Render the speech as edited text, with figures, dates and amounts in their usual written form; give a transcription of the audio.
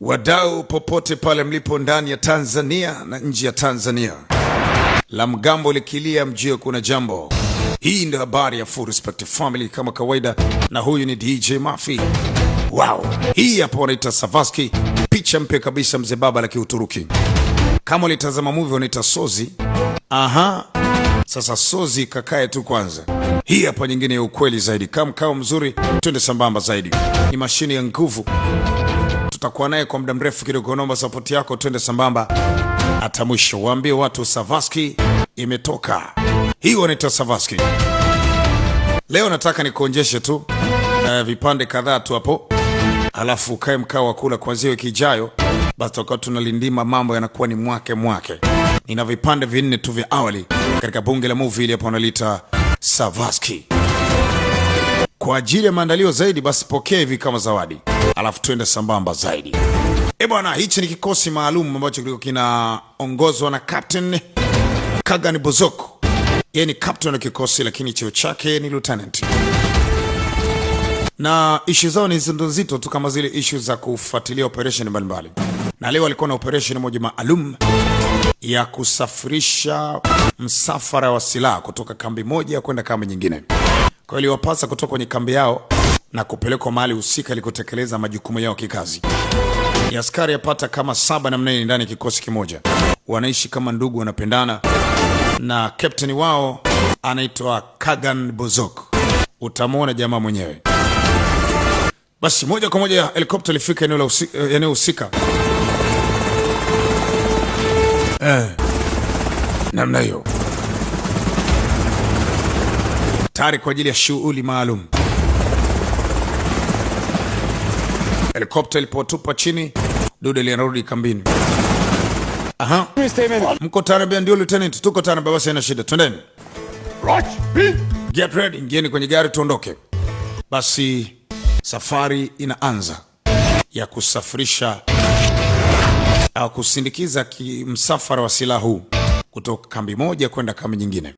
Wadau popote pale mlipo ndani ya Tanzania na nje ya Tanzania, la mgambo likilia mjue kuna jambo. Hii ndio habari ya Full Respect Family kama kawaida, na huyu ni DJ Mafi. Wow, hii hapa wanaita Savaski, picha mpya kabisa, mzee baba la Kiuturuki. Kama ulitazama movie wanaita Sozi. Aha, sasa Sozi kakae tu kwanza. Hii hapa nyingine ya ukweli zaidi, kama mkao mzuri, twende sambamba zaidi. Ni mashine ya nguvu, tutakuwa naye kwa muda mrefu kidogo. Naomba sapoti yako, twende sambamba hata mwisho. Waambie watu Savaski imetoka. Hii wanaita Savaski. Leo nataka nikuonjeshe tu vipande kadhaa tu hapo, alafu ukae mkao wa kula kuanzia wiki ijayo, basi tutakuwa tunalindima, mambo yanakuwa ni mwake mwake. Nina vipande vinne tu vya awali katika bunge la movie ile hapo wanaliita Savaski. Kwa ajili ya maandalio zaidi, basi pokea hivi kama zawadi, alafu twende sambamba zaidi. E bwana, hichi ni kikosi maalum ambacho kilikuwa kinaongozwa na Captain Kagan Bozoko. Yeye ni captain wa kikosi, lakini cheo chake ni lieutenant, na ishu zao ni nzito nzito tu kama zile ishu za kufuatilia operation mbalimbali, na leo walikuwa na operation moja maalum ya kusafirisha msafara wa silaha kutoka kambi moja kwenda kambi nyingine. Kwa hiyo iliwapasa kutoka kwenye kambi yao na kupelekwa mahali husika ili kutekeleza majukumu yao kikazi. Ni askari yapata kama 7 namna hii ndani ya kikosi kimoja, wanaishi kama ndugu, wanapendana, na captain wao anaitwa Kagan Bozok. Utamwona jamaa mwenyewe. Basi moja kwa moja helikopta ilifika eneo husika, namna hiyo, tayari kwa ajili ya shughuli maalum. Helikopta ilipotupa chini, dude linarudi kambini. Aha, mko tayari? Ndio lieutenant, tuko tayari baba, sina shida, twendeni. Get ready, ingieni kwenye gari tuondoke. Basi safari inaanza ya kusafirisha au kusindikiza msafara wa silaha huu kutoka kambi moja kwenda kambi nyingine.